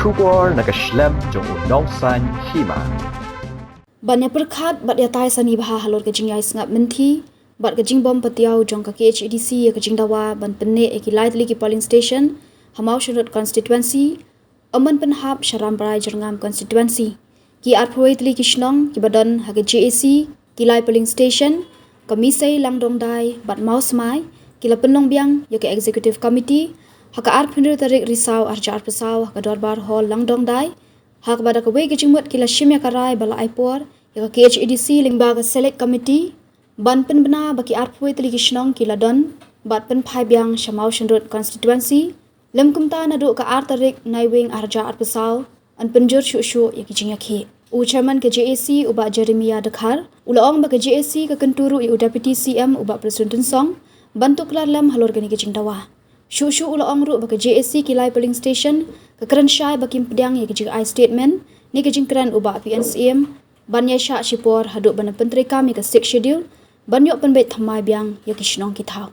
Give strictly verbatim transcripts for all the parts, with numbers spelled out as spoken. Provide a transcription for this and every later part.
Khubor na ka shlem jong u nongsan hima. Ban ïa pyrkhat bad ïa tai sani bha halor ka jingïai sngap mynthi bad ka jingbym patiaw jong ka K H A D C ïa ka jingdawa ban pynneh ïa ki lai tylli ki polling station ha Mawshynrut constituency, ym ban pynhap sha Rambrai Jyrngam constituency. Ki arphew tylli ki shnong kiba don ha ka J A C, ki lai polling station, ka Misei Langdongdai bad Mawsmai, ki la pynlong biang ïa ka executive committee ha ka arphew tarik Risaw arhajar arphew saw ha ka Dorbar Hall Langdongdai. Ha kaba da kawei ka jingmut ki la shim ïa ka rai ba la ai por ïa ka K H A D C lyngba ka select committee ban pynbna ba ki arphew tylli ki shnong ki la don bad pynphai biang sha Mawshynrut constituency. Lem kumta naduh ka ar tarik Naiwieng arhajar arphew saw yn pynjur shuh shuh ïa ki jingïakhih. U chairman ka J A C u Bah Jeremiah Dkhar u la ong ba ka J A C ka kyntu ruh ïa u Deputy C M u Bah Prestone Tynsong ban tuklar lem halor kane ka jingdawa. Shuh shuh u la ong ruh ba ka J A C ki lai polling station ka kren shai ba kim pdiang ïa ka jingai statement ne ka jingkren u Bah P N Syiem ban ïaishah shipor haduh ban pyntreikam ïa ka Sixth Schedule ban ïoh pynbeit thymmai biang ïa ki shnong ki thaw.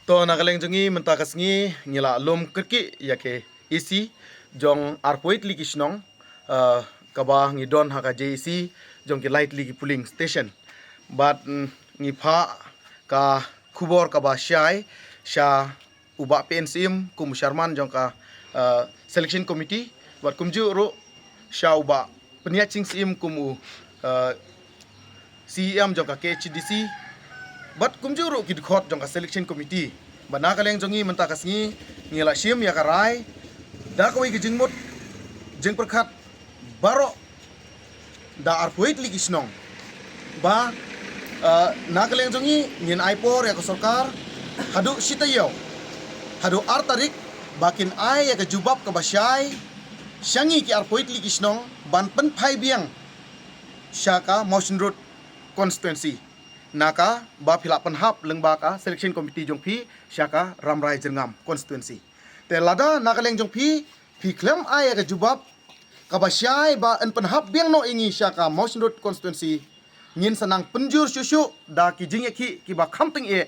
To na ka liang jong ngi mynta ka sngi ngi la lum kyrkieh ïa ka A C jong arphew tylli ki shnong, eh, kaba ngi don ha ka J A C jong ki lai tylli ki polling station. Bad, mm, ngi phah ka khubor kaba shai sha u Bah P N Syiem kum u chairman jong ka, eh, selection committee bad kumjuh ruh sha u Bah Pynïaid Sing Syiem kum u, eh, C E M jong ka K H A D C bad kumjuh ruh ki dkhot jong ka selection committee. Bad na ka liang jong ngi mynta ka sngi ngi la shim ïa ka rai da kawei ka jingmut jingpyrkhat baroh da arphew tylli ki shnong ba, eh, na ka liang jong ngi ngin ai por ïa ka sorkar haduh shi taïew, haduh ar tarik ba kin ai ïa ka jubab kaba shai sha ngi ki arphew tylli ki shnong ban pynphai biang sha ka Mawshynrut constituency na kaba phi la pynhap lyngba ka selection committee jong phi sha ka Rambrai Jyrngam constituency. Te lada na ka liang jong phi phi khlem ai ïa ka jubab kaba shai ba yn pynhap biang noh ïa ngi sha ka Mawshynrut constituency, ngin sa nang pynjur shuh shuh da ki jingïakhih kiba kham tyngeh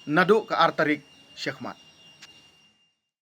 naduh ka ar tarik shakhmat.